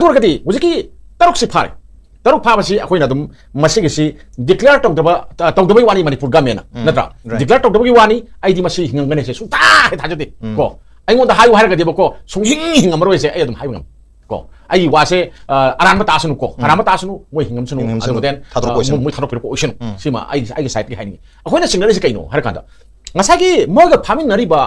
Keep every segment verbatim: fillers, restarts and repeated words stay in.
ꯑꯗꯨ ꯑꯣꯏꯔꯒꯗꯤ ꯍꯧꯖꯤꯛꯀꯤ ꯇꯔꯨꯛꯁꯤ ꯐꯥꯔꯦ꯫ ꯇꯔꯨꯛ ꯐꯥꯕꯁꯤ ꯑꯩꯈꯣꯏꯅ ꯑꯗꯨꯝ ꯃꯁꯤꯒꯤꯁꯤ declare ꯇꯧꯗꯕ, ꯇ-, ꯇꯧꯗꯕꯩ ꯋꯥꯅꯤ ꯃꯅꯤꯄꯨꯔ government ꯅ, ꯎꯝ, ꯅꯠꯇ꯭ꯔꯥ? Right. Declare ꯇꯧꯗꯕꯒꯤ ꯋꯥꯅꯤ, ꯑꯩꯗꯤ ꯃꯁꯤ ꯍꯤꯡꯉꯝꯒꯅꯤ ꯍꯥꯏꯁꯦ ꯁꯨꯡꯊꯥ ꯍꯦꯛ ꯊꯥꯖꯗꯦ꯫ ꯎꯝ. ꯀꯣ, ꯑꯩꯉꯣꯟꯗ ꯍꯥꯏꯌꯨ ꯍꯥꯏꯔꯒꯗꯤꯕꯀꯣ, ꯁꯨꯡꯍꯤꯡ ꯍꯤꯡꯉꯝꯃꯔꯣꯏꯁꯦ ꯑꯩ ꯑꯗꯨꯝ ꯍꯥꯏꯕ ꯉꯝꯃꯤ꯫ ꯀꯣ, ꯑꯩꯒꯤ ꯋꯥꯁꯦ, ꯑ, ꯑꯔꯥꯟꯕ ꯇꯥꯁꯅꯨ ꯀꯣ, ꯎꯝ. ꯑꯔꯥꯟꯕ ꯇꯥꯁꯅꯨ, ꯃꯣꯏ ꯍꯤꯡꯉꯝꯁꯅꯨ, ꯍꯤꯡꯉꯝꯁꯅꯨ, ꯑꯗꯨꯒ then, ꯊꯥꯗꯣꯔꯛꯄ ꯑ, ꯑꯣꯏꯁꯅꯨ꯫ ꯃꯣꯏ ꯊꯥꯗꯣꯛꯄꯤꯔꯛꯄ ꯑꯣꯏꯁꯅꯨ꯫ ꯎꯝ. ꯁꯤꯃ ꯑꯩꯒꯤ, ꯑꯩꯒꯤ side ꯇꯒꯤ ꯍꯥꯏꯅꯤꯡꯉꯤ꯫ ꯑꯩꯈꯣꯏꯅ ꯆꯤꯡꯅꯔꯤꯁꯤ ꯀꯩꯅꯣ ꯍꯥꯏꯔ ꯀꯥꯟꯗ, ꯉꯁꯥꯏꯒꯤ ꯃꯣꯏꯒ ꯐꯥꯃꯤꯟꯅꯔꯤꯕ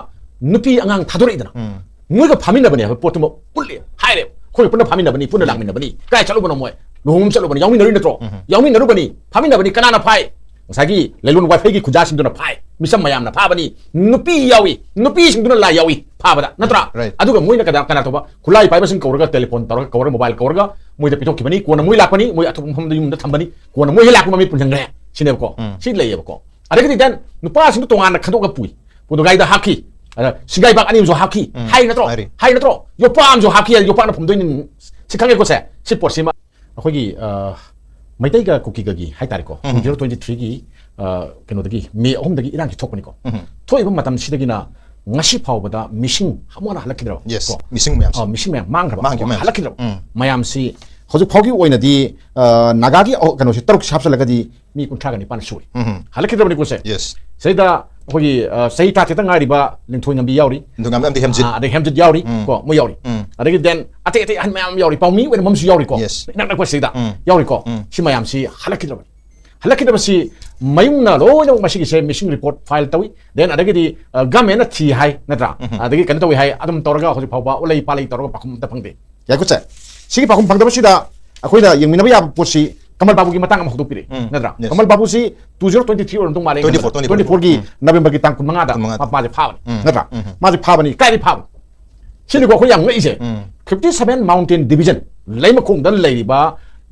ꯅꯨꯄꯤ ꯑꯉꯥꯡ ꯊꯥꯗꯣꯔꯛꯏꯗꯅ, ꯎꯝ. ꯃꯣꯏꯒ ꯐꯥꯃꯤꯟꯅꯕꯅꯦ ꯍꯥꯏꯕ ꯄꯣꯠꯇꯨꯃ ꯎꯠꯂꯦ, ꯍꯥꯏꯔꯦ꯫ ꯑꯩꯈꯣꯏ ꯄꯨꯟꯅ ꯐꯥꯃꯤꯟꯅꯕꯅꯤ, ꯄꯨꯟꯅ, ꯎꯝ, ꯂꯥꯛꯃꯤꯟꯅꯕꯅꯤ꯫ ꯀꯥꯏ ꯆꯠꯂꯨꯕꯅꯣ ꯃꯣꯏ? ꯂꯨꯍꯣꯡꯕ ꯆꯠꯂꯨꯕꯅꯤ, ꯌꯥꯎꯃꯤꯟꯅꯔꯨꯏ ꯅꯠꯇ꯭ꯔꯣ? ꯎꯝ. ꯌꯥꯎꯃꯤꯟꯅꯔꯨꯕꯅꯤ, ꯐꯥꯃꯤꯟꯅꯕꯅꯤ꯫ ꯀꯅꯥꯅ ꯐꯥꯏ? ꯉꯁꯥꯏꯒꯤ ꯂꯩꯂꯣꯟ ꯋꯥꯏꯐꯩꯒꯤ ꯈꯨꯟꯖꯥꯁꯤꯡꯗꯨꯅ ꯐꯥꯏ꯫ ꯃꯤꯆꯝ ꯃꯌꯥꯝꯅ ꯐꯥꯕꯅꯤ꯫ ꯅꯨꯄꯤ ꯌꯥꯎꯏ, ꯅꯨꯄꯤꯁꯤꯡꯗꯨꯅ ꯂꯥꯏ ꯌꯥꯎꯏ ꯐꯥꯕꯗ, ꯅꯠꯇ꯭ꯔꯥ? Right. ꯑꯗꯨꯒ ꯃꯣꯏꯅ ꯀꯅꯥ, ꯀꯅꯥ ꯇꯧꯕ? ꯈꯨꯠꯂꯥꯏ ꯄꯥꯏꯕꯁꯤꯡ ꯀꯧꯔꯒ, telephone ꯇꯧꯔꯒ, ꯀꯧꯔꯒ, mobile ꯀꯧꯔꯒ ꯃꯣꯏꯗ ꯄꯤꯊꯣꯛꯈꯤꯕꯅꯤ꯫ ꯀꯣꯟꯅ ꯃꯣꯏ ꯂꯥꯛꯄꯅꯤ, ꯃꯣꯏ ꯑꯊꯣꯛꯄ ꯃꯐꯝꯗ ꯌꯨꯝꯗ ꯊꯝꯕꯅꯤ꯫ ꯀꯣꯟꯅ ꯃꯣꯏ ꯍꯦꯛ ꯂꯥꯛꯄ ꯃꯃꯤꯠ ꯄꯨꯟꯁꯤꯟꯈ꯭ꯔꯦ ꯁꯤꯅꯦꯕꯀꯣ꯫ ꯎꯝ. ꯁꯤ ꯂꯩꯌꯦꯕꯀꯣ꯫ ꯑꯗꯒꯤꯗꯤ then ꯅꯨꯄꯥꯁꯤꯡꯗꯣ ꯇꯣꯉꯥꯟꯅ ꯈꯟꯗꯣꯛꯑꯒ ꯄꯨꯏ꯫ ꯄꯨꯗꯣ ꯒꯥꯔꯤꯗ ꯍꯥꯞꯈꯤ꯫ ꯑꯗ ꯁꯤꯡꯒꯥꯏꯕꯥꯛ ꯑꯅꯤ ꯑꯃꯁꯨ ꯍꯥꯞꯈꯤ꯫ ꯎꯝ. ꯍꯥꯏ ꯅꯠꯇ꯭ꯔꯣ? ꯍꯥꯏꯔꯤ꯫ ꯍꯥꯏ ꯅꯠꯇ꯭ꯔꯣ? ꯌꯣꯄꯥꯛ ꯑꯃꯁꯨ ꯍꯥꯞꯈꯤ꯫ ꯌꯣꯄꯥꯛꯅ ꯐꯨꯝꯗꯣꯏꯅꯤ꯫ ꯁꯤ ꯈꯪꯉꯦꯀꯣ ꯁꯦ? ꯁꯤ ꯄꯣꯠꯁꯤꯃ ꯑꯩꯈꯣꯏꯒꯤ, ꯑ, ꯃꯩꯇꯩꯒ ꯀꯨꯀꯤꯒꯒꯤ ꯍꯥꯏꯇꯥꯔꯦꯀꯣ, ꯎꯝ. Two zero twenty three ꯒꯤ, ꯑ, ꯀꯩꯅꯣꯗꯒꯤ, ꯃꯦ ꯑꯍꯨꯝꯗꯒꯤ ꯏꯔꯥꯡꯁꯤ ꯊꯣꯛꯄꯅꯤꯀꯣ꯫ ꯎꯝ. ꯊꯣꯛꯏꯕ ꯃꯇꯝꯁꯤꯗꯒꯤꯅ ꯉꯁꯤ ꯐꯥꯎꯕꯗ ꯃꯤꯁꯤꯡ ꯑꯃꯨꯛ ꯍꯟꯅ ꯍꯜꯂꯛꯈꯤꯗ꯭ꯔꯕ? Yes, ꯀꯣ? ꯃꯤꯁꯤꯡ ꯃꯌꯥꯝꯁꯦ꯫ ꯑ, ꯃꯤꯁꯤꯡ ꯃꯌꯥꯝ ꯃꯥꯡꯈ꯭ꯔꯕ? ꯃꯥꯡꯈꯤꯕ ꯃꯌꯥꯝꯁꯦ꯫ ꯍꯜꯂꯛꯈꯤꯗ꯭ꯔꯕ? ꯎꯝ. ꯃꯌꯥꯝꯁꯤ ꯍꯧꯖꯤꯛ ꯐꯥꯎꯒꯤ ꯑꯣꯏꯅꯗꯤ, ꯑ, ꯅꯥꯒꯥꯒꯤ, ꯑ, ꯀꯩꯅꯣꯁꯦ ꯇꯔꯨꯛꯁꯦ ꯍꯥꯞꯆꯜꯂꯒꯗꯤ ꯃꯤ ꯀꯨꯟꯊ꯭ꯔꯥꯒ ꯅꯤꯄꯥꯟ ꯁꯨꯔꯦ꯫ ꯎꯝ. ꯍꯜꯂꯛꯈꯤꯗ꯭ꯔꯕꯅꯤꯀꯣ ꯁꯦ? Yes. ꯁꯤꯗꯩꯗ ꯑꯩꯈꯣꯏꯒꯤ, ꯑ, ꯆꯍꯤ ꯇꯔꯥꯇꯔꯦꯠꯇ ꯉꯥꯏꯔꯤꯕ ꯂꯤꯟꯊꯣꯏ ꯉꯝꯕꯤ ꯌꯥꯎꯔꯤ꯫ ꯂꯤꯟꯊꯣꯏ ꯉꯝꯕꯤ ꯑꯃꯗꯤ ꯍꯦꯝꯖꯤꯠ꯫ ꯑ, ꯑꯗꯩ ꯍꯦꯝꯖꯤꯠ ꯌꯥꯎꯔꯤ꯫ ꯎꯝ. ꯀꯣ, ꯃꯣꯏ ꯌꯥꯎꯔꯤ꯫ ꯎꯝ. ꯑꯗꯒꯤ then ꯑꯇꯩ ꯑꯇꯩ ꯑꯍꯟ ꯃꯌꯥꯝ ꯌꯥꯎꯔꯤ꯫ ꯄꯥꯎꯃꯤ ꯑꯣꯏꯅ ꯑꯃꯁꯨ ꯌꯥꯎꯔꯤꯀꯣ꯫ Yes. ꯏꯅꯛ ꯅꯛꯄ ꯁꯤꯗ ꯎꯝ. ꯌꯥꯎꯔꯤꯀꯣ꯫ ꯎꯝ. ꯁꯤ ꯃꯌꯥꯝꯁꯤ ꯍꯜꯂꯛꯈꯤꯗ꯭ꯔꯕꯅꯤ꯫ ꯍꯜꯂꯛꯈꯤꯗꯕꯁꯤ ꯃꯌꯨꯝꯅ ꯂꯣꯏꯅꯃꯛ ꯃꯁꯤꯒꯤꯁꯦ missing report file ꯇꯧꯏ꯫ Then ꯑꯗꯒꯤꯗꯤ, ꯑ, government ꯅ ꯊꯤ ꯍꯥꯏ, ꯅꯠꯇ꯭ꯔꯥ? ꯎꯝ. ꯑꯗꯒꯤ ꯀꯩꯅꯣ ꯇꯧꯏ ꯍꯥꯏ, ꯑꯗꯨꯝ ꯇꯧꯔꯒ ꯍꯧꯖꯤꯛ ꯐꯥꯎꯕ ꯎꯠꯂꯩ ꯄꯥꯜꯂꯩ ꯇꯧꯔꯒ ꯄꯥꯎꯈꯨꯝ ꯑꯝꯇ ꯐꯪꯗꯦ꯫ ꯌꯥꯏꯀꯣ ꯁꯦ? ꯁꯤꯒꯤ ꯄꯥꯎꯈꯨꯝ ꯐꯪꯗꯕꯁꯤꯗ ꯑꯩꯈꯣꯏꯅ ꯌꯦꯡꯃꯤꯟꯅꯕ ꯌꯥꯕ ꯄꯣꯠꯁꯤ ꯀꯃꯜ ꯕꯥꯕꯨꯒꯤ ꯃꯇꯥꯡ ꯑꯃ ꯍꯧꯗꯣꯛꯄꯤꯔꯛꯑꯦ, ꯎꯝ. ꯅꯠꯇ꯭ꯔꯥ? Yes. ꯀꯃꯜ ꯕꯥꯕꯨꯁꯤ two zero twenty three ꯑꯣꯏꯔꯝꯗꯧ ꯃꯥꯜꯂꯦ꯫ Twenty four, twenty four. Twenty four ꯒꯤ ꯎꯝ. ꯅꯕꯦꯝꯕꯔꯒꯤ ꯇꯥꯡ ꯀꯨꯟꯃꯉꯥꯗ ꯀꯨꯟꯃꯉꯥꯗ. ꯃꯥ-, ꯃꯥꯁꯦ ꯐꯥꯕꯅꯤ, ꯎꯝ. ꯅꯠꯇ꯭ꯔꯥ? ꯎꯝ. ꯃꯥꯁꯦ ꯐꯥꯕꯅꯤ꯫ ꯀꯥꯏꯗꯩ ꯐꯥꯕꯅꯤ? ꯁꯤꯅꯤꯀꯣ ꯑꯩꯈꯣꯏ ꯌꯥꯝ ꯉꯛꯏꯁꯦ꯫ ꯎꯝ. Fifty seven Mountain Division, ꯂꯩꯃꯈꯣꯡꯗ ꯂꯩꯔꯤꯕ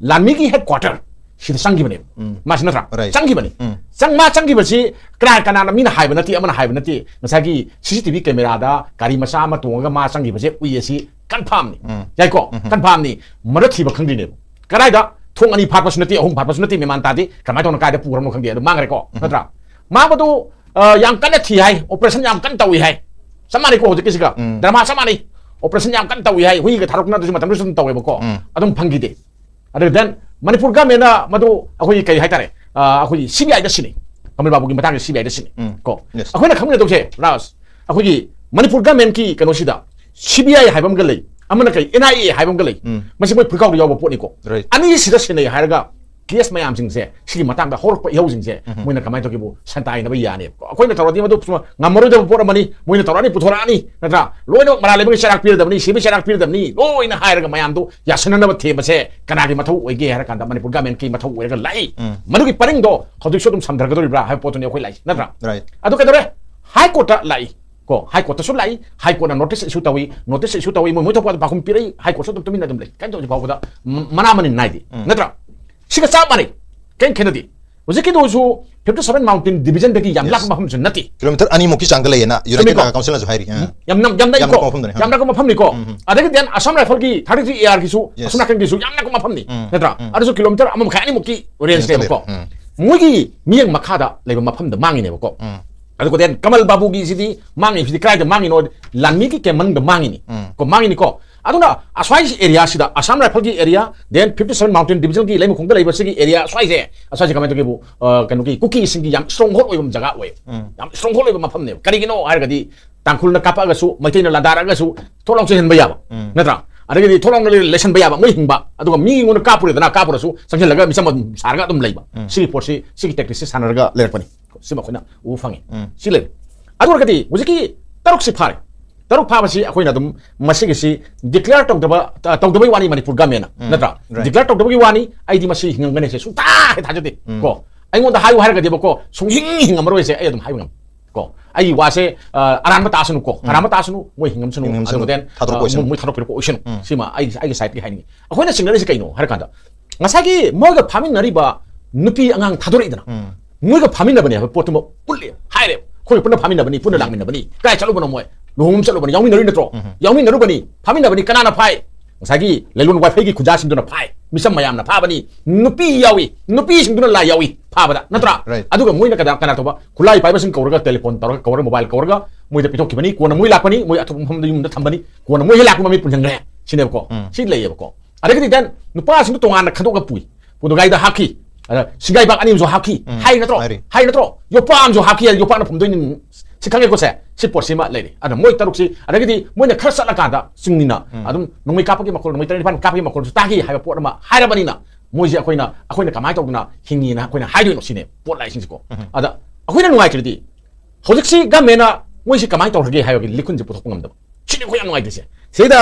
ꯂꯥꯟꯃꯤꯒꯤ headquarter ꯁꯤꯗ ꯆꯪꯈꯤꯕꯅꯦꯕ꯫ ꯎꯝ. ꯃꯥꯁꯤ ꯅꯠꯇ꯭ꯔꯥ? Right. ꯆꯪꯈꯤꯕꯅꯤ꯫ ꯎꯝ. ꯆꯪ-, ꯃꯥ ꯆꯪꯈꯤꯕꯁꯤ ꯀꯅꯥ, ꯀꯅꯥꯅ ꯃꯤꯅ ꯍꯥꯏꯕ ꯅꯠꯇꯦ, ꯑꯃꯅ ꯍꯥꯏꯕ ꯅꯠꯇꯦ꯫ ꯉꯁꯥꯏꯒꯤ C C T V camera ꯗ ꯒꯥꯔꯤ ꯃꯆꯥ ꯑꯃ ꯇꯣꯡꯉꯒ ꯃꯥ ꯆꯪꯈꯤꯕꯁꯦ ꯎꯏ ꯑꯁꯤ confirm ꯅꯤ꯫ ꯎꯝ. ꯌꯥꯏꯀꯣ? ꯎꯝ. Confirm ꯅꯤ꯫ ꯃꯔ ꯊꯤꯕ ꯈꯪꯗ꯭ꯔꯤꯅꯦꯕ꯫ ꯀꯗꯥꯏꯗ? ꯊꯣꯡ ꯑꯅꯤ ꯐꯥꯠꯄꯁꯨ ꯅꯠꯇꯦ, ꯑꯍꯨꯝ ꯐꯥꯠꯄꯁꯨ ꯅꯠꯇꯦ, ꯃꯦꯃꯥꯟ ꯇꯥꯗꯦ꯫ ꯀꯃꯥꯏꯅ ꯇꯧꯅ ꯀꯥꯏꯗ ꯄꯨꯈ꯭ꯔꯕꯅꯣ ꯈꯪꯗꯦ꯫ ꯑꯗꯨ ꯃꯥꯡꯈ꯭ꯔꯦꯀꯣ꯫ ꯎꯝ. ꯅꯠꯇ꯭ꯔꯥ? ꯃꯥꯡꯕꯗꯨ, ꯑ, ꯌꯥꯝ ꯀꯟꯅ ꯊꯤ ꯍꯥꯏ, operation ꯌꯥꯝ ꯀꯟꯅ ꯇꯧꯏ ꯍꯥꯏ꯫ ꯆꯞ ꯃꯥꯟꯅꯩꯀꯣ ꯍꯧꯖꯤꯛꯀꯤꯁꯤꯒ꯫ ꯎꯝ. Drama ꯆꯞ ꯃꯥꯟꯅꯩ꯫ ꯑꯣꯄꯔꯦꯁꯟ ꯌꯥꯝ ꯀꯟꯅ ꯇꯧꯏ ꯍꯥꯏ, ꯍꯨꯏꯒ ꯊꯥꯗꯣꯛꯅꯗꯣꯏꯁꯨ ꯃꯇꯝꯗꯨꯁꯨ ꯑꯗꯨꯝ ꯇꯧꯋꯦꯕꯀꯣ꯫ ꯎꯝ꯫ ꯑꯗꯨꯝ ꯐꯪꯈꯤꯗꯦ꯫ ꯑꯗꯨ then ꯃꯅꯤꯄꯨꯔ ꯒꯃꯦꯟꯅ ꯃꯗꯨ ꯑꯩꯈꯣꯏꯒꯤ ꯀꯩ ꯍꯥꯏꯇꯥꯔꯦ, ꯑ, ꯑꯩꯈꯣꯏꯒꯤ ꯁꯤꯕꯤꯑꯥꯏꯗ ꯁꯤꯟꯅꯩ꯫ ꯀꯃꯜ ꯕꯥꯕꯨꯒꯤ ꯃꯇꯥꯡꯁꯦ ꯁꯤꯕꯤꯑꯥꯏꯗ ꯁꯤꯟꯅꯩ꯫ ꯎꯝ꯫ ꯀꯣ꯫ Yes. ꯑꯩꯈꯣꯏꯅ ꯈꯪꯃꯤꯟꯅꯗꯧꯁꯦ ꯔꯥꯖ, ꯑꯩꯈꯣꯏꯒꯤ ꯃꯅꯤꯄꯨꯔ ꯒꯃꯦꯟꯀꯤ ꯀꯩꯅꯣꯁꯤꯗ ꯁꯤꯕꯤꯑꯥꯏ ꯍꯥꯏꯕ ꯑꯃꯒ ꯂꯩ, ꯑꯃꯅ ꯀꯩ, ꯑꯦꯟ ꯑꯥꯏ ꯑꯦ ꯍꯥꯏꯕ ꯑꯃꯒ ꯂꯩ꯫ ꯎꯝ꯫ ꯃꯁꯤ ꯃꯣꯏ ꯐꯨꯔꯤꯀꯥꯎꯗ ꯌꯥꯎꯕ ꯄꯣꯠꯅꯤꯀꯣ꯫ Right. ꯑꯅꯤꯁꯤꯗ ꯁꯤꯟꯅꯩ ꯍꯥꯏꯔꯒ ꯀꯦꯁ ꯃꯌꯥꯝꯁꯤꯡꯁꯦ, ꯁꯤꯒꯤ ꯃꯇꯥꯡꯗ ꯍꯧꯔꯛꯄ ꯏꯍꯧꯁꯤꯡꯁꯦ, ꯎꯝ꯫ ꯃꯣꯏꯅ ꯀꯃꯥꯏꯅ ꯇꯧꯒꯦꯕꯨ ꯁꯟꯇꯥꯏꯅꯕ ꯌꯥꯅꯦꯕꯀꯣ꯫ ꯑꯩꯈꯣꯏꯅ ꯇꯧꯔꯗꯤ ꯃꯗꯨ ꯉꯝꯃꯔꯣꯏꯗꯕ ꯄꯣꯠ ꯑꯃꯅꯤ, ꯃꯣꯏꯅ ꯇꯧꯔꯛꯑꯅꯤ, ꯄꯨꯊꯣꯔꯛꯑꯅꯤ, ꯅꯠꯇ꯭ꯔꯥ? ꯂꯣꯏꯅꯃꯛ ꯃꯔꯥꯜ ꯂꯩꯕꯒꯤ ꯆꯩꯔꯥꯛ ꯄꯤꯔꯗꯕꯅꯤ, ꯁꯤꯕꯒꯤ ꯆꯩꯔꯥꯛ ꯄꯤꯔꯗꯕꯅꯤ, ꯂꯣꯏꯅ ꯍꯥꯏꯔꯒ ꯃꯌꯥꯝꯗꯣ ꯌꯥꯁꯤꯟꯅꯅꯕ ꯊꯦꯝꯕꯁꯦ ꯀꯅꯥꯒꯤ ꯃꯊꯧ ꯑꯣꯏꯒꯦ ꯍꯥꯏꯔ ꯀꯥꯟꯗ ꯃꯅꯤꯄꯨꯔ ꯒꯃꯦꯟꯀꯤ ꯃꯊꯧ ꯑꯣꯏꯔꯒ ꯂꯥꯛꯏ꯫ ꯎꯝ꯫ ꯃꯗꯨꯒꯤ ꯄꯔꯤꯡꯗꯣ ꯍꯧꯖꯤꯛꯁꯨ ꯑꯗꯨꯝ ꯁꯝꯊꯔꯒꯗꯧꯔꯤꯕ꯭ꯔꯥ ꯍꯥꯏꯕ ꯄꯣꯠꯇꯨꯅꯤ ꯑꯩꯈꯣꯏ ꯂꯥꯛꯏꯁꯦ, ꯅꯠꯇ꯭ꯔꯥ? Right. ꯑꯗꯨ ꯀꯩꯗꯧꯔꯦ? ꯍꯥꯏ ꯀꯣꯔꯠꯇ ꯂꯥꯛꯏ꯫ ꯀꯣ, ꯍꯥꯏ ꯀꯣꯔꯠꯇꯁꯨ ꯂꯥꯛꯏ, ꯍꯥꯏ ꯀꯣꯔꯠꯅ ꯅꯣꯇꯤꯁ ꯏꯁꯨ ꯇꯧꯏ, ꯅꯣꯇꯤꯁ ꯏꯁꯨ ꯇꯧꯏ, ꯃꯣꯏ, ꯃꯣꯏ ꯊꯣꯛꯄ ꯄꯥꯎꯈꯨꯝ ꯄꯤꯔꯛꯏ, ꯍꯥꯏ ꯀꯣꯔꯠꯁꯨ ꯑꯗꯨꯝ ꯇꯨꯃꯤꯟꯅ ꯑꯗꯨꯝ ꯂꯩ, ꯀꯩꯝꯇ ꯍꯧꯖꯤꯛ ꯐꯥꯎꯕꯗ ꯃ-, ꯃꯅꯥ ꯃꯅꯤꯟ ꯅꯥꯏꯗꯦ꯫ ꯎꯝ꯫ ꯅꯠꯇ꯭ꯔꯥ? ꯁꯤꯒ ꯆꯞ ꯃꯥꯟꯅꯩ, ꯀꯩꯝ ꯈꯦꯠꯅꯗꯦ꯫ ꯍꯧꯖꯤꯛꯀꯤꯗꯨꯁꯨ fifty seven mountain division ꯗꯒꯤ ꯌꯥꯝ Yes. ꯂꯥꯞꯄ ꯃꯐꯝꯁꯨ ꯅꯠꯇꯦ꯫ ꯀꯤꯂꯣꯃꯤꯇꯔ ꯑꯅꯤꯃꯨꯛꯀꯤ ꯆꯥꯡꯗ ꯂꯩꯌꯦꯅ ꯌꯨꯅꯥꯏꯇꯦꯗ ꯆꯨꯝꯃꯤꯀꯣ? ꯅꯥꯒꯥ ꯀꯥꯎꯟꯁꯤꯜꯅꯁꯨ ꯍꯥꯏꯔꯤ꯫ ꯑꯥ꯫ ꯌꯥꯝ ꯅꯛ-, ꯌꯥꯝ ꯌꯥꯝ ꯅꯛꯏꯀꯣ? ꯅꯛꯄ ꯃꯐꯝꯗꯅꯤ, ꯑꯥ꯫ ꯌꯥꯝ ꯅꯛꯄ ꯃꯐꯝꯅꯤꯀꯣ? ꯎꯝ, ꯎꯝ꯫ ꯑꯗꯒꯤ then Assam Rifle ꯒꯤ thirty three A R ꯒꯤꯁꯨ ꯌꯦꯁ꯫ ꯑꯁꯣꯝ ꯅꯥꯀꯟꯒꯤꯁꯨ ꯌꯥꯝ ꯅꯛꯄ ꯃꯐꯝꯅꯤ, ꯎꯝ, ꯅꯠꯇ꯭ꯔꯥ? ꯎꯝ꯫ ꯑꯗꯨꯁꯨ ꯀꯤꯂꯣꯃꯤꯇꯔ ꯑꯃ ꯃꯈꯥꯏ ꯑꯅꯤꯃꯨꯛꯀꯤ ꯔꯦꯟꯖ ꯔꯦꯟꯖꯇ ꯂꯩꯕꯀꯣ꯫ ꯂꯩꯔꯦ꯫ ꯎꯝ꯫ ꯃꯣꯏꯒꯤ ꯃꯤꯠꯌꯦꯡ ꯃꯈꯥꯗ ꯂꯩꯕ ꯃꯐꯝꯗ ꯃꯥꯡꯉꯤꯅꯦꯕꯀꯣ꯫ ꯎꯝ꯫ ꯑꯗꯨꯒ then ꯀꯃꯜ ꯕꯥꯕꯨꯒꯤꯁꯤꯗꯤ ꯃꯥꯡꯉꯤꯁꯤꯗꯤ ꯀꯗꯥꯏꯗ ꯃꯥꯡꯉꯤꯅꯣ? ꯂꯥꯟꯃꯤꯒꯤ ꯀꯦꯝ ꯃꯅꯨꯡꯗ ꯃꯥꯡꯉꯤꯅꯤ꯫ ꯎꯝ꯫ ꯀꯣ, ꯃꯥꯡꯉꯤꯅꯤꯀꯣ꯫ ꯑꯗꯨꯅ ꯑꯁ꯭ꯋꯥꯏ area ꯁꯤꯗ, Assam Rifle ꯒꯤ area, then fifty seven Mountain Division ꯒꯤ ꯂꯩꯃꯈꯣꯡꯗ ꯂꯩꯕ ꯁꯤꯒꯤ area ꯁ꯭ꯋꯥꯏꯁꯦ, ꯑꯁ꯭ꯋꯥꯏꯁꯦ ꯀꯃꯥꯏꯅ ꯇꯧꯒꯦꯕꯨ, ꯑ, ꯀꯩꯅꯣꯒꯤ ꯀꯨꯀꯤꯁꯤꯡꯒꯤ ꯌꯥꯝ stronghold ꯑꯣꯏꯕ ꯖꯒꯥ ꯑꯣꯏ꯫ ꯎꯝ꯫ ꯌꯥꯝ stronghold ꯑꯣꯏꯕ ꯃꯐꯝꯅꯦꯕ꯫ ꯀꯔꯤꯒꯤꯅꯣ ꯍꯥꯏꯔꯒꯗꯤ ꯇꯥꯡꯈꯨꯜꯅ ꯀꯥꯞꯄꯛꯑꯒꯁꯨ, ꯃꯩꯇꯩꯅ ꯂꯥꯟꯗꯥꯔꯛꯑꯒꯁꯨ ꯊꯣꯛ ꯂꯥꯎ ꯆꯦꯟꯍꯟꯕ ꯌꯥꯕ, ꯎꯝ꯫ ꯅꯠꯇ꯭ꯔꯥ? ꯑꯗꯒꯤꯗꯤ ꯊꯣꯛ ꯂꯥꯎꯅ ꯂꯩꯁꯟꯕ ꯌꯥꯕ, ꯃꯣꯏ ꯍꯤꯡꯕ꯫ ꯑꯗꯨꯒ ꯃꯤꯉꯣꯟꯗ ꯀꯥꯞꯄꯨꯔꯦꯗꯅ, ꯀꯥꯞꯄꯨꯔꯁꯨ ꯆꯪꯁꯤꯜꯂꯒ ꯃꯤꯆꯝ ꯑꯗꯨꯝ ꯁꯥꯔꯒ ꯑꯗꯨꯝ ꯂꯩꯕ꯫ ꯎꯝ꯫ ꯁꯤꯒꯤ ꯄꯣꯠꯁꯤ, ꯁꯤꯒꯤ tactics ꯁꯤ ꯁꯥꯟꯅꯔꯒ ꯂꯩꯔꯛꯄꯅꯤ꯫ ꯁꯤꯃ ꯑꯩꯈꯣꯏꯅ ꯎꯕ ꯐꯪꯉꯤ꯫ ꯎꯝ꯫ ꯁꯤ ꯂꯩꯔꯦ꯫ ꯑꯗꯨ ꯑꯣꯏꯔꯒꯗꯤ ꯍꯧꯖꯤꯛꯀꯤ ꯇꯔꯨꯛꯁꯤ ꯐꯥꯔꯦ꯫ ꯇꯔꯨꯛ ꯐꯥꯕꯁꯤ ꯑꯩꯈꯣꯏꯅ ꯑꯗꯨꯝ ꯃꯁꯤꯒꯤꯁꯤ declare ꯇꯧꯗꯕ, ꯇ-, ꯇꯧꯗꯕꯩ ꯋꯥꯅꯤ ꯃꯅꯤꯄꯨꯔ ꯒꯃꯦꯟꯅ, ꯎꯝ, ꯅꯠꯇ꯭ꯔꯥ? Right. Declare ꯇꯧꯗꯕꯒꯤ ꯋꯥꯅꯤ, ꯑꯩꯗꯤ ꯃꯁꯤ ꯍꯤꯡꯉꯝꯒꯅꯤ ꯁꯦ ꯁꯨꯡꯊꯥ ꯍꯦꯛ ꯊꯥꯖꯗꯦ꯫ ꯎꯝ꯫ ꯀꯣ, ꯑꯩꯉꯣꯟꯗ ꯍꯥꯏꯌꯨ ꯍꯥꯏꯔꯒꯗꯤꯕꯀꯣ, ꯁꯨꯡꯍꯤꯡ ꯍꯤꯡꯉꯝꯃꯔꯣꯏꯁꯦ ꯑꯩ ꯑꯗꯨꯝ ꯍꯥꯏꯕ ꯉꯝꯃꯤ꯫ ꯀꯣ, ꯑꯩꯒꯤ ꯋꯥꯁꯦ, ꯑ, ꯑꯔꯥꯟꯕ ꯇꯥꯁꯅꯨ ꯀꯣ, ꯎꯝ꯫ ꯑꯔꯥꯟꯕ ꯇꯥꯁꯅꯨ, ꯃꯣꯏ ꯍꯤꯡꯉꯝꯁꯅꯨ, ꯍꯤꯡꯉꯝꯁꯅꯨ, ꯑꯗꯨꯒ then, ꯊꯥꯗꯣꯔꯛꯄ ꯑ, ꯑꯣꯏꯁꯅꯨ꯫ ꯃꯣꯏ ꯊꯥꯗꯣꯔꯛꯄꯤꯔꯛꯄ ꯑꯣꯏꯁꯅꯨ꯫ ꯎꯝ꯫ ꯁꯤꯃ ꯑꯩꯒꯤ, ꯑꯩꯒꯤ side ꯇꯒꯤ ꯍꯥꯏꯅꯤꯡꯉꯤ꯫ ꯑꯩꯈꯣꯏꯅ ꯆꯤꯡꯅꯔꯤꯁꯦ ꯀꯩꯅꯣ ꯍꯥꯏꯔ ꯀꯥꯟꯗ, ꯉꯁꯥꯏꯒꯤ ꯃꯣꯏꯒ ꯐꯥꯃꯤꯟꯅꯔꯤꯕ ꯅꯨꯄꯤ ꯑꯉꯥꯡ ꯊꯥꯗꯣꯔꯛꯏꯗꯅ, ꯎꯝ꯫ ꯃꯣꯏꯒ ꯐꯥꯃꯤꯟꯅꯕꯅꯦ ꯍꯥꯏꯕ ꯄꯣꯠꯇꯨꯃ ꯎꯠꯂꯦ, ꯍꯥꯏꯔꯦ꯫ ꯑꯩꯈꯣꯏ ꯄꯨꯟꯅ ꯐꯥꯃꯤꯟꯅꯕꯅꯤ, ꯄꯨꯟꯅ ꯂꯥꯛꯃꯤꯟꯅꯕꯅꯤ꯫ ꯀꯥꯏ ꯆꯠꯂꯨꯕꯅꯣ ꯃꯣꯏ? ꯂꯨꯍꯣꯡꯕ ꯆꯠꯂꯨꯕꯅꯤ, ꯌꯥꯎꯃꯤꯟꯅꯔꯨꯏ ꯅꯠꯇ꯭ꯔꯣ? ꯎꯝ꯫ ꯌꯥꯎꯃꯤꯟꯅꯔꯨꯕꯅꯤ, ꯐꯥꯃꯤꯟꯅꯕꯅꯤ꯫ ꯀꯅꯥꯅ ꯐꯥꯏ? ꯉꯁꯥꯏꯒꯤ ꯂꯩꯂꯣꯟ ꯋꯥꯏꯐꯩꯒꯤ ꯈꯨꯟꯖꯥꯁꯤꯡꯗꯨꯅ ꯐꯥꯏ꯫ ꯃꯤꯆꯝ ꯃꯌꯥꯝꯅ ꯐꯥꯕꯅꯤ꯫ ꯅꯨꯄꯤ ꯌꯥꯎꯏ, ꯅꯨꯄꯤꯁꯤꯡꯗꯨꯅ ꯂꯥꯏ ꯌꯥꯎꯏ ꯐꯥꯕꯗ, ꯅꯠꯇ꯭ꯔꯥ? Right. ꯑꯗꯨꯒ ꯃꯣꯏꯅ ꯀꯅꯥ, ꯀꯅꯥ ꯇꯧꯕ? ꯈꯨꯠꯂꯥꯏ ꯄꯥꯏꯕꯁꯤꯡ ꯀꯧꯔꯒ, ꯇꯦꯂꯤꯐꯣꯟ ꯇꯧꯔꯒ, ꯀꯧꯔꯒ, ꯃꯣꯕꯥꯏꯜ ꯀꯧꯔꯒ, ꯃꯣꯏꯗ ꯄꯤꯊꯣꯛꯈꯤꯕꯅꯤ, ꯀꯣꯟꯅ ꯃꯣꯏ ꯂꯥꯛꯄꯅꯤ, ꯃꯣꯏ ꯑꯊꯣꯛꯄ ꯃꯐꯝꯗ ꯌꯨꯝꯗ ꯊꯝꯕꯅꯤ, ꯀꯣꯟꯅ ꯃꯣꯏ ꯍꯦꯛ ꯂꯥꯛꯄ ꯃꯃꯤꯠ ꯄꯨꯟꯁꯤꯟꯈ꯭ꯔꯦ ꯁꯤꯅꯦꯕꯀꯣ꯫ ꯎꯝ꯫ ꯁꯤ ꯂꯩꯌꯦꯕꯀꯣ꯫ ꯑꯗꯒꯤꯗꯤ then ꯅꯨꯄꯥꯁꯤꯡꯗꯣ ꯇꯣꯉꯥꯟꯅ ꯈꯟꯗꯣꯛꯑꯒ ꯄꯨꯏ, ꯄꯨꯗꯣ ꯒꯥꯔꯤꯗ ꯍꯥꯞꯈꯤ, ꯑꯗ ꯁꯤꯡꯒꯥꯏꯕꯥꯛ ꯑꯅꯤ ꯑꯃꯁꯨ ꯍꯥꯞꯈꯤ꯫ ꯎꯝ, ꯍꯥꯏ ꯅꯠꯇ꯭ꯔꯣ? ꯍꯥꯏꯔꯤ꯫ ꯍꯥꯏ ꯅꯠꯇ꯭ꯔꯣ? ꯌꯣꯄꯥꯛ ꯑꯃꯁꯨ ꯍꯥꯞꯈꯤ, ꯌꯣꯄꯥꯛꯅ ꯐꯨꯝꯗꯣꯏꯅꯤ꯫ ꯁꯤ ꯈꯪꯉꯦꯀꯣ ꯁꯦ? ꯁꯤ ꯄꯣꯠꯁꯤꯃ ꯂꯩꯔꯤ꯫ ꯑꯗ ꯃꯣꯏ ꯇꯔꯨꯛꯁꯤ, ꯑꯗꯒꯤꯗꯤ ꯃꯣꯏꯅ ꯈꯔ ꯆꯠꯂꯀꯥꯟꯗ ꯆꯤꯡꯅꯤꯅ, ꯎꯝ꯫ ꯑꯗꯨꯝ ꯅꯣꯡꯃꯩ ꯀꯥꯞꯄꯒꯤ ꯃꯈꯣꯜ, ꯅꯣꯡꯃꯩ ꯇꯔꯦꯠ ꯅꯤꯄꯥꯟ ꯀꯥꯞꯄꯒꯤ ꯃꯈꯣꯜꯁꯨ ꯇꯥꯈꯤ ꯍꯥꯏꯕ ꯄꯣꯠ ꯑꯃ ꯍꯥꯏꯔꯕꯅꯤꯅ, ꯃꯣꯏꯁꯦ ꯑꯩꯈꯣꯏꯅ, ꯑꯩꯈꯣꯏꯅ ꯀꯃꯥꯏꯅ ꯇꯧꯗꯅ ꯍꯤꯡꯉꯤꯅ ꯑꯩꯈꯣꯏꯅ ꯍꯥꯏꯗꯣꯏꯅꯣ ꯁꯤꯅꯦ ꯄꯣꯠ ꯂꯥꯛꯏꯁꯤꯡꯁꯤꯀꯣ꯫ ꯎꯝ꯫ ꯑꯗ ꯑꯩꯈꯣꯏꯅ ꯅꯨꯡꯉꯥꯏꯇ꯭ꯔꯗꯤ, ꯍꯧꯖꯤꯛꯁꯤ governmentꯅ ꯃꯣꯏꯁꯤ ꯀꯃꯥꯏꯅ ꯇꯧꯔꯒꯦ ꯍꯥꯏꯕꯒꯤ ꯂꯤꯈꯨꯟꯁꯦ ꯄꯨꯊꯣꯛꯄ ꯉꯝꯗꯕ꯫ ꯁꯤꯅꯤ ꯑꯩꯈꯣꯏ ꯌꯥꯝ ꯅꯨꯡꯉꯥꯏꯇ꯭ꯔꯤꯁꯦ꯫ ꯁꯤꯗ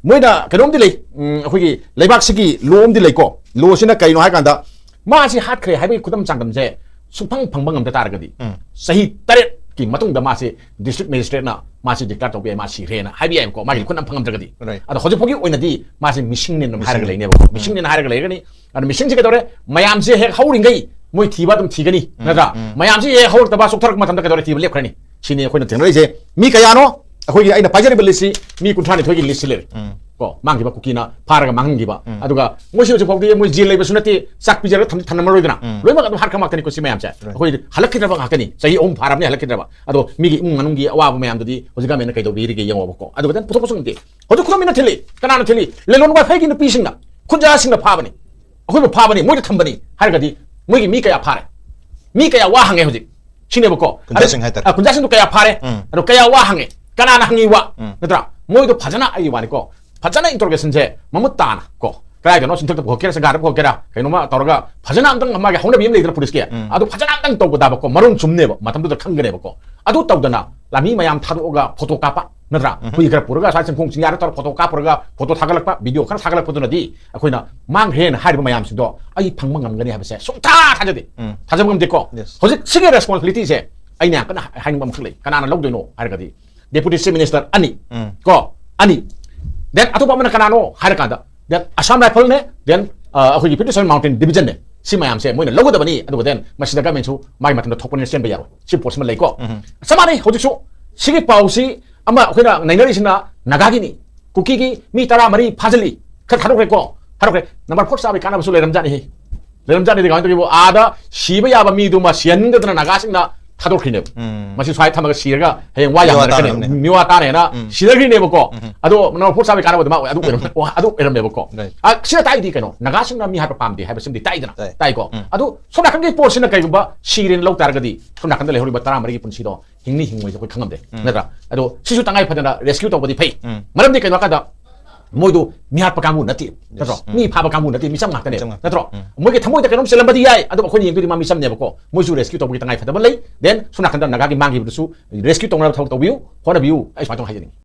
ꯃꯣꯏꯅ ꯀꯩꯅꯣꯝꯗꯤ ꯂꯩ, ꯎꯝ, ꯑꯩꯈꯣꯏꯒꯤ ꯂꯩꯕꯥꯛꯁꯤꯒꯤ law ꯑꯃꯗꯤ ꯂꯩꯀꯣ꯫ Lawꯁꯤꯅ ꯀꯩꯅꯣ ꯍꯥꯏ ꯀꯥꯟꯗ, ꯃꯥꯁꯤ ꯍꯥꯠꯈ꯭ꯔꯦ ꯍꯥꯏꯕꯒꯤ ꯈꯨꯗꯝ ꯆꯥꯡꯗꯝꯁꯦ ꯁꯨꯡꯐꯪ ꯐꯪꯕ ꯉꯝꯗ ꯇꯥꯔꯒꯗꯤ, ꯎꯝ꯫ ꯆꯍꯤ ꯇꯔꯦꯠꯀꯤ ꯃꯇꯨꯡꯗ ꯃꯥꯁꯤ district magistrateꯅ ꯃꯥꯁꯤ declare ꯇꯧꯕ ꯌꯥꯏ, ꯃꯥ ꯁꯤꯈ꯭ꯔꯦꯅ ꯍꯥꯏꯕ ꯌꯥꯏꯕꯀꯣ, ꯃꯥꯒꯤ ꯂꯤꯈꯨꯟ ꯑꯃ ꯐꯪꯉꯝꯗ꯭ꯔꯒꯗꯤ꯫ Right꯫ ꯑꯗꯣ ꯍꯧꯖꯤꯛ ꯐꯥꯎꯒꯤ ꯑꯣꯏꯅꯗꯤ ꯃꯥꯁꯤ missingꯅꯦꯅ ꯑꯗꯨꯝ ꯍꯥꯏꯔꯒ ꯃꯤꯁꯤꯡ꯫ ꯂꯩꯅꯦꯕꯀꯣ꯫ ꯎꯝ꯫ Missingꯅꯦꯅ ꯍꯥꯏꯔꯒ ꯂꯩꯔꯒꯅꯤ꯫ ꯑꯗꯣ missingꯁꯤ ꯀꯩꯗꯧꯔꯦ? ꯃꯌꯥꯝꯁꯤ ꯍꯦꯛ ꯍꯧꯔꯤꯉꯩ ꯃꯣꯏ ꯊꯤꯕ ꯑꯗꯨꯝ ꯊꯤꯒꯅꯤ, ꯎꯝ, ꯅꯠꯇ꯭ꯔꯥ? ꯎꯝ꯫ ꯃꯌꯥꯝꯁꯤ ꯍꯦꯛ ꯍꯧꯔꯛꯇꯕ, ꯆꯣꯛꯊꯔꯛꯄ ꯃꯇꯝꯗ ꯀꯩꯗꯧꯔꯦ? ꯊꯤꯕ ꯂꯦꯞꯈ꯭ꯔꯅꯤ꯫ ꯁꯤꯅꯤ ꯑꯩꯈꯣꯏꯅ ꯊꯦꯡꯅꯔꯛꯏꯁꯦ꯫ ꯃꯤ ꯀꯌꯥꯅꯣ? ꯑꯩꯈꯣꯏꯒꯤ ꯑꯩꯅ ꯄꯥꯏꯖꯔꯤꯕ listꯁꯤ ꯃꯤ ꯀꯨꯟꯊ꯭ꯔꯥ ꯅꯤꯊꯣꯏꯒꯤ listꯁꯤ ꯂꯩꯔꯦ꯫ ꯎꯝ꯫ ꯀꯣ, ꯃꯥꯡꯈꯤꯕ ꯀꯨꯀꯤꯅ ꯐꯥꯔꯒ ꯃꯥꯡꯍꯟꯈꯤꯕ꯫ ꯎꯝ꯫ ꯑꯗꯨꯒ ꯃꯣꯏꯁꯤ ꯍꯧꯖꯤꯛ ꯐꯥꯎꯗꯤ ꯃꯣꯏ jail ꯂꯩꯕꯁꯨ ꯅꯠꯇꯦ, ꯆꯥꯛ ꯄꯤꯖꯔꯒ ꯊꯝ-, ꯊꯝꯂꯝꯃꯔꯣꯏꯗꯅ꯫ ꯎꯝ꯫ ꯂꯣꯏꯅꯃꯛ ꯑꯗꯨꯝ ꯍꯥꯠꯈ꯭ꯔ ꯉꯥꯛꯇꯅꯤꯀꯣ ꯁꯤ ꯃꯌꯥꯝꯁꯦ꯫ Right꯫ ꯑꯩꯈꯣꯏ ꯍꯜꯂꯛꯈꯤꯗ꯭ꯔꯕ ꯉꯥꯛꯇꯅꯤ꯫ ꯆꯍꯤ ꯑꯍꯨꯝ ꯐꯥꯔꯕꯅꯤ ꯍꯜꯂꯛꯈꯤꯗ꯭ꯔꯕ꯫ ꯑꯗꯣ ꯃꯤꯒꯤ ꯏꯃꯨꯡ ꯃꯅꯨꯡꯒꯤ ꯑꯋꯥꯕ ꯃꯌꯥꯝꯗꯨꯗꯤ ꯍꯧꯖꯤꯛ governmentꯅ ꯀꯩꯗꯧꯕꯤꯔꯤꯒꯦ ꯌꯦꯡꯉꯣꯕꯀꯣ꯫ ꯑꯗꯨꯒ then ꯄꯨꯊꯣꯛꯄꯁꯨ ꯉꯝꯗꯦ꯫ ꯍꯧꯖꯤꯛ ꯈꯨꯗꯝ ꯑꯣꯏꯅ ꯊꯤꯜꯂꯤ꯫ ꯀꯅꯥꯅ ꯊꯤꯜꯂꯤ? ꯂꯤꯂꯣꯡ ꯋꯥꯏꯐꯩꯒꯤ ꯅꯨꯄꯤꯁꯤꯡꯅ, ꯈꯨꯟꯖꯥꯁꯤꯡꯅ ꯐꯥꯕꯅꯤ꯫ ꯑꯩꯈꯣꯏꯕꯨ ꯐꯥꯕꯅꯤ, ꯃꯣꯏꯗ ꯊꯝꯕꯅꯤ ꯍꯥꯏꯔꯒꯗꯤ ꯃꯣꯏꯒꯤ ꯃꯤ ꯀꯌꯥ ꯐꯥꯔꯦ? ꯃꯤ ꯀꯌꯥ ꯋꯥ ꯍꯪꯉꯦ ꯍꯧꯖꯤꯛ? ꯁꯤꯅꯦꯕꯀꯣ꯫ ꯈꯨꯟꯖꯥꯁꯤꯡ ꯍꯥꯏꯇꯥꯔꯦ꯫ ꯑ, ꯈꯨꯟꯖꯥꯁꯤꯡꯗꯣ ꯀꯌꯥ ꯐꯥꯔꯦ? ꯎꯝ꯫ ꯑꯗꯣ ꯀꯌꯥ ꯋꯥ ꯍꯪꯉꯦ? ꯀꯅꯥꯅ ꯍꯪꯉꯤ ꯋꯥ? ꯎꯝ꯫ ꯅꯠꯇ꯭ꯔꯥ? ꯃꯣꯏꯗꯣ ꯐꯖꯅ, ꯑꯩꯒꯤ ꯋꯥꯅꯤꯀꯣ, ꯐꯖꯅ interrogationꯁꯦ ꯃꯃꯨꯠ ꯇꯥꯅ ꯀꯣ, ꯀꯗꯥꯏꯗꯅꯣ, ꯆꯤꯡꯊꯛꯇ ꯄꯨꯈꯠꯀꯦꯔꯥ, ꯁꯪꯒꯥꯗ ꯄꯨꯈꯠꯀꯦꯔꯥ, ꯀꯩꯅꯣꯝꯃ ꯇꯧꯔꯒ ꯐꯖꯅ ꯑꯝꯇꯪ ꯃꯥꯒꯤ ꯍꯧꯅꯕꯤ ꯑꯃ ꯂꯩꯗꯅ policeꯀꯤ, ꯎꯝ꯫ ꯑꯗꯨ ꯐꯖꯅ ꯑꯝꯇꯪ ꯇꯧꯒꯗꯕꯀꯣ, ꯃꯔꯣꯟ ꯆꯨꯝꯅꯦꯕ, ꯃꯇꯝꯗꯨꯗ ꯈꯪꯒꯅꯦꯕꯀꯣ꯫ ꯑꯗꯨ ꯇꯧꯗꯅ ꯂꯥꯃꯤ ꯃꯌꯥꯝ ꯊꯥꯗꯣꯛꯑꯒ photo ꯀꯥꯞꯄ, ꯅꯠꯇ꯭ꯔꯥ? ꯎꯝ꯫ ꯍꯨꯏ ꯈꯔ ꯄꯨꯔꯒ ꯑꯁ꯭ꯋꯥꯏ ꯆꯤꯡꯈꯣꯡ ꯆꯤꯡꯌꯥꯗ ꯇꯧꯔꯒ photo ꯀꯥꯞꯄꯨꯔꯒ photo ꯊꯥꯒꯠꯂꯛꯄ, video ꯈꯔ ꯊꯥꯒꯠꯂꯛꯄꯗꯨꯅꯗꯤ ꯑꯩꯈꯣꯏꯅ ꯃꯥꯡꯈ꯭ꯔꯦꯅ ꯍꯥꯏꯔꯤꯕ ꯃꯌꯥꯝꯁꯤꯡꯗꯣ ꯑꯩ ꯐꯪꯕ ꯉꯝꯒꯅꯤ ꯍꯥꯏꯕꯁꯦ ꯁꯨꯡꯊꯥ ꯊꯥꯖꯗꯦ꯫ ꯎꯝ꯫ ꯊꯥꯖꯕ ꯉꯝꯗꯦꯀꯣ꯫ Yes꯫ ꯍꯧꯖꯤꯛ ꯁꯤꯒꯤ responsibilityꯁꯦ ꯑꯩꯅ ꯌꯥꯝ ꯀꯟꯅ ꯍꯥꯏꯅꯤꯡꯕ ꯑꯃꯈꯛ ꯂꯩ꯫ ꯀꯅꯥꯅ ꯂꯧꯗꯣꯏꯅꯣ ꯍꯥꯏꯔꯒꯗꯤ Deputy Chief Minister ꯑꯅꯤ, ꯎꯝ꯫ ꯀꯣ, ꯑꯅꯤ, then ꯑꯇꯣꯞꯄ ꯑꯃꯅ ꯀꯅꯥꯅꯣ ꯍꯥꯏꯔꯀꯥꯟꯗ, then Assam Rifleꯅꯦ, then, ꯑ, ꯑꯩꯈꯣꯏꯒꯤ Fifty Seven Mountain Divisionꯅꯦ, ꯁꯤ ꯃꯌꯥꯝꯁꯦ ꯃꯣꯏꯅ ꯂꯧꯒꯗꯕꯅꯤ꯫ ꯑꯗꯨꯒ then ꯃꯁꯤꯗ governmentꯁꯨ ꯃꯥꯒꯤ ꯃꯇꯝꯗ ꯊꯣꯛꯄꯅꯤꯅ ꯆꯦꯟꯕ ꯌꯥꯔꯣꯏ꯫ ꯁꯤ ꯄꯣꯠꯁꯤꯃ ꯂꯩꯀꯣ꯫ ꯎꯝ꯫ ꯆꯞ ꯃꯥꯟꯅꯩ꯫ ꯍꯧꯖꯤꯛꯁꯨ ꯁꯤꯒꯤ ꯄꯥꯎꯁꯤ ꯑꯃ ꯑꯩꯈꯣꯏꯅ ꯅꯩꯅꯔꯤꯁꯤꯅ ꯅꯥꯒꯥꯒꯤꯅꯤ, ꯀꯨꯀꯤꯒꯤ ꯃꯤ ꯇꯔꯥꯃꯔꯤ ꯐꯥꯖꯤꯜꯂꯤ, ꯈꯔ ꯊꯥꯗꯣꯛꯈ꯭ꯔꯦꯀꯣ, ꯊꯥꯗꯣꯛꯈ꯭ꯔꯦ꯫ Number four ꯆꯥꯕꯒꯤ ꯀꯥꯟꯅꯕꯁꯨ ꯂꯩꯔꯝꯖꯥꯠꯅꯤ꯫ ꯂꯩꯔꯝꯖꯥꯠꯅꯤꯗꯤ ꯀꯃꯥꯏꯅ ꯇꯧꯒꯦꯕꯨ, ꯑꯥꯗ ꯁꯤꯕ ꯌꯥꯕ ꯃꯤꯗꯨꯃ ꯁꯤꯍꯟꯗꯗꯅ ꯅꯥꯒꯥꯁꯤꯡꯅ ꯊꯥꯗꯣꯛꯈ꯭ꯔꯤꯅꯦꯕ꯫ ꯎꯝ. ꯃꯁꯤ ꯁ꯭ꯋꯥꯏ ꯊꯝꯃꯒ ꯁꯤꯔꯒ ꯍꯌꯦꯡ ꯋꯥ ꯌꯥꯝꯅꯔꯛꯀꯅꯤ, ꯇꯥꯅꯕꯅꯦ꯫ ꯃꯤꯋꯥ ꯇꯥꯅꯦꯅ ꯎꯝ. ꯁꯤꯅꯈ꯭ꯔꯤꯅꯦꯕꯀꯣ꯫ ꯎꯝ. ꯑꯗꯣ ꯅꯣꯔꯐꯣꯛ ꯆꯥꯕꯩ ꯀꯥꯟꯅꯕꯗꯨ ꯃꯥ ꯑꯣꯏ-, ꯑꯗꯨ ꯑꯣꯏꯔꯝ-, ꯑꯣ, ꯑꯗꯨ ꯑꯣꯏꯔꯝꯃꯦꯕꯀꯣ꯫ Right. ꯑ, ꯁꯤꯅ ꯇꯥꯛꯏꯗꯤ ꯀꯩꯅꯣ, ꯅꯥꯒꯥꯁꯤꯡꯅ ꯃꯤ ꯍꯥꯠꯄ ꯄꯥꯝꯗꯦ ꯍꯥꯏꯕꯁꯤꯃꯗꯤ ꯇꯥꯛꯏꯗꯅ꯫ ꯇꯥꯏ. ꯇꯥꯏꯀꯣ꯫ ꯎꯝ. ꯑꯗꯣ ꯁꯣꯝ ꯅꯥꯀꯟꯒꯤ ꯄꯣꯠꯁꯤꯅ ꯀꯩꯒꯨꯝꯕ ꯁꯤꯔꯦꯅ ꯂꯧ ꯇꯥꯔꯒꯗꯤ ꯁꯣꯝ ꯅꯥꯀꯟꯗ ꯂꯩꯍꯧꯔꯤꯕ ꯇꯔꯥꯃꯔꯤꯒꯤ ꯄꯨꯟꯁꯤꯗꯣ ꯍꯤꯡꯅꯤ ꯍꯤꯡꯉꯣꯏꯁꯦ ꯑꯩꯈꯣꯏ ꯈꯪꯉꯝꯗꯦ꯫ ꯎꯝ. ꯅꯠꯇ꯭ꯔꯥ? ꯑꯗꯣ ꯁꯤꯁꯨ ꯇꯉꯥꯏ ꯐꯗꯅ rescue ꯇꯧꯕꯗꯤ ꯐꯩ꯫ ꯎꯝ. ꯃꯔꯝꯗꯤ ꯀꯩꯅꯣ ꯍꯥꯏꯀꯥꯟꯗ ꯃꯣꯏꯗꯣ ꯃꯤꯍꯥꯠꯄ ꯀꯥꯡꯕꯨ ꯅꯠꯇꯦ, ꯅꯠꯇ꯭ꯔꯣ? ꯎꯝ. ꯃꯤ ꯐꯥꯕ ꯀꯥꯡꯕꯨ ꯅꯠꯇꯦ, ꯃꯤꯆꯝ ꯉꯥꯛꯇꯅꯦ, ꯃꯤꯆꯝ ꯉꯥꯛꯇ. ꯅꯠꯇ꯭ꯔꯣ? ꯎꯝ. ꯃꯣꯏꯒꯤ ꯊꯃꯣꯏꯗ ꯀꯩꯅꯣꯝ ꯆꯦꯜꯂꯝꯕꯗꯤ ꯌꯥꯏ, ꯑꯗꯨꯕꯨ ꯑꯩꯈꯣꯏꯅ ꯌꯦꯡꯗꯣꯏꯗꯤ ꯃꯥ ꯃꯤꯆꯝꯅꯦꯕꯀꯣ꯫ ꯃꯣꯏꯁꯨ rescue ꯇꯧꯕꯒꯤ ꯇꯉꯥꯏ ꯐꯗꯕ ꯂꯩ, then ꯁꯣꯝ ꯅꯥꯀꯟꯗ ꯅꯥꯒꯥꯒꯤ ꯃꯥꯡꯈꯤꯕꯗꯨꯁꯨ rescue ꯇꯧꯅꯕ ꯊꯕꯛ ꯇꯧꯕꯤꯌꯨ, ꯍꯣꯠꯅꯕꯤꯌꯨ, ꯑꯩ ꯁꯨꯃꯥꯏꯅ ꯇꯧꯅ ꯍꯥꯏꯖꯅꯤꯡꯉꯤ꯫